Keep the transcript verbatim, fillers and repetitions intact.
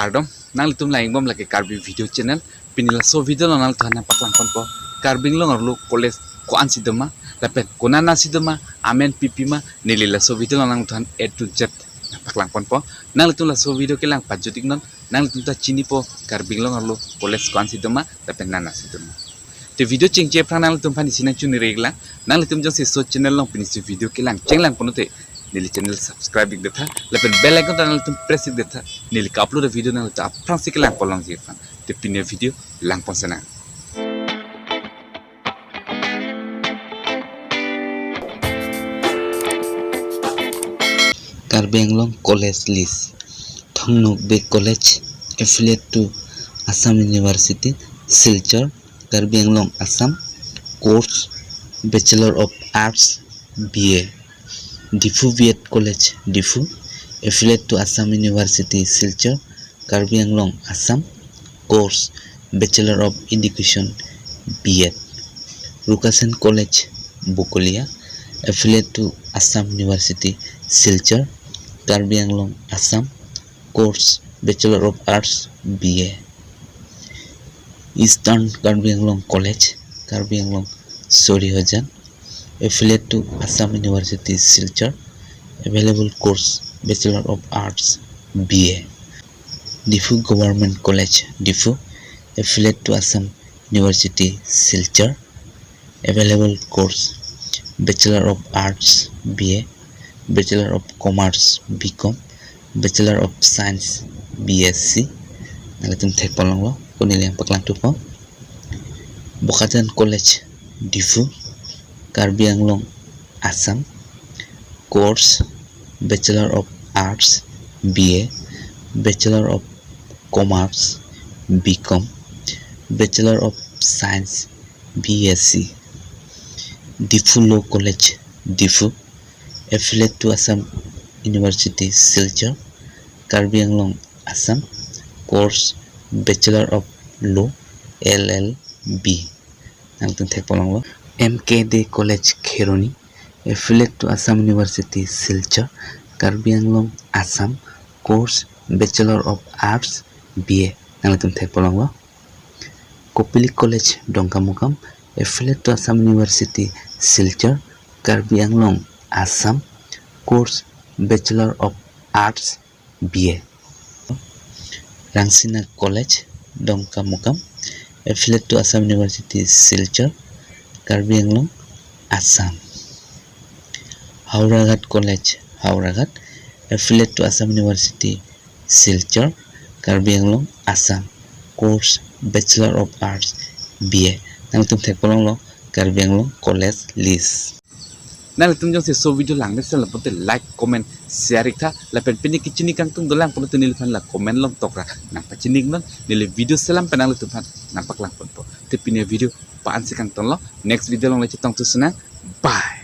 Kardom, nanglitum lang-ik bom lake Karbi Video Channel. Pini laso video along nanglitum aphan nangpaklang ponpo Karbi Anglong arlo college ko-ansi doma, lapen konatsi doma, amen pipi ma, neli laso video along nanglitum aphan A to Z nangpaklang ponpo. Nanglitum laso video kelang pajut iknon, nanglitum ta chinipo Karbi Anglong arlo college ko-ansi doma, lapen konatsi doma. Te video chengche aphrang nanglitum aphan isi nangchoningri iklang, nanglitum jongsi laso channel along pinisi video kelang chenglang pulote neli channel subscribe ik detha, lapen bell icon ta nanglitum press ik detha, neli ka-upload video nanglitum aphrangsi kelang pon longji aphan. Te pini video lang ponsinang. Karbi Anglong College List. Thong Nokbe College, affiliate to Assam University, Silchar, Karbi Anglong, Assam. Course, Bachelor of Arts, B A. Diphu B Ed College, Diphu, affiliate to Assam University, Silchar, Karbi Anglong, Assam. Course, Bachelor of Education, B Ed. Rukasen College, Bokolia, affiliate to Assam University, Silchar, Karbi Anglong, Assam. Course, Bachelor of Arts, B A. Eastern Karbi Anglong College, Karbi Anglong, Sorihajan, affiliate to Assam University, Silchar. Available course, Bachelor of Arts, B A. Diphu Government College, Diphu, affiliate to Assam University, Silchar. Available course, Bachelor of Arts, B A, Bachelor of Commerce, B Com, Bachelor of Science, B S C. Nanglitum thek pon longlo, ko neli nangpaklang thupo. Bokajan College, Diphu, Karbi Anglong, Assam. Course, Bachelor of Arts, B A, Bachelor of Commerce, B Com, Bachelor of Science, B S C. Diphu Law College, Diphu, affiliate to Assam University, Silchar, Karbi Anglong, Assam. Course, Bachelor of Law, L L B. Nanglitum thek pon longlo. M K D College, Kheroni, affiliate to Assam University, Silchar, Karbi Anglong, Assam. Course, Bachelor of Arts, B A. Nanglitum thek pon longlo. Kopili College, Dongkamukam, affiliate to Assam University, Silchar, Karbi Anglong, Assam. Course, Bachelor of Arts, B A. Rangsina College, Dongkamukam, affiliate to Assam University, Silchar, Karbi Anglong, Assam. Howraghat College, Howraghat, affiliate to Assam University, Silchar, Karbi Anglong, Assam. Course, Bachelor of Arts, B A. Nanglitum thek pon longlo Karbi Anglong College List. Nanglitum jongsi laso video langme sel pulote like, comment, share ik tha, lapen pini kechini kangtung dolang pulote neliphan la comment along tokra nangpachini iknon, neli video selam pen nanglitum aphan nangpaklang ponpo. Te pini video ko-ansi kangtonlo, next video along le chetongthu sinang. Bye.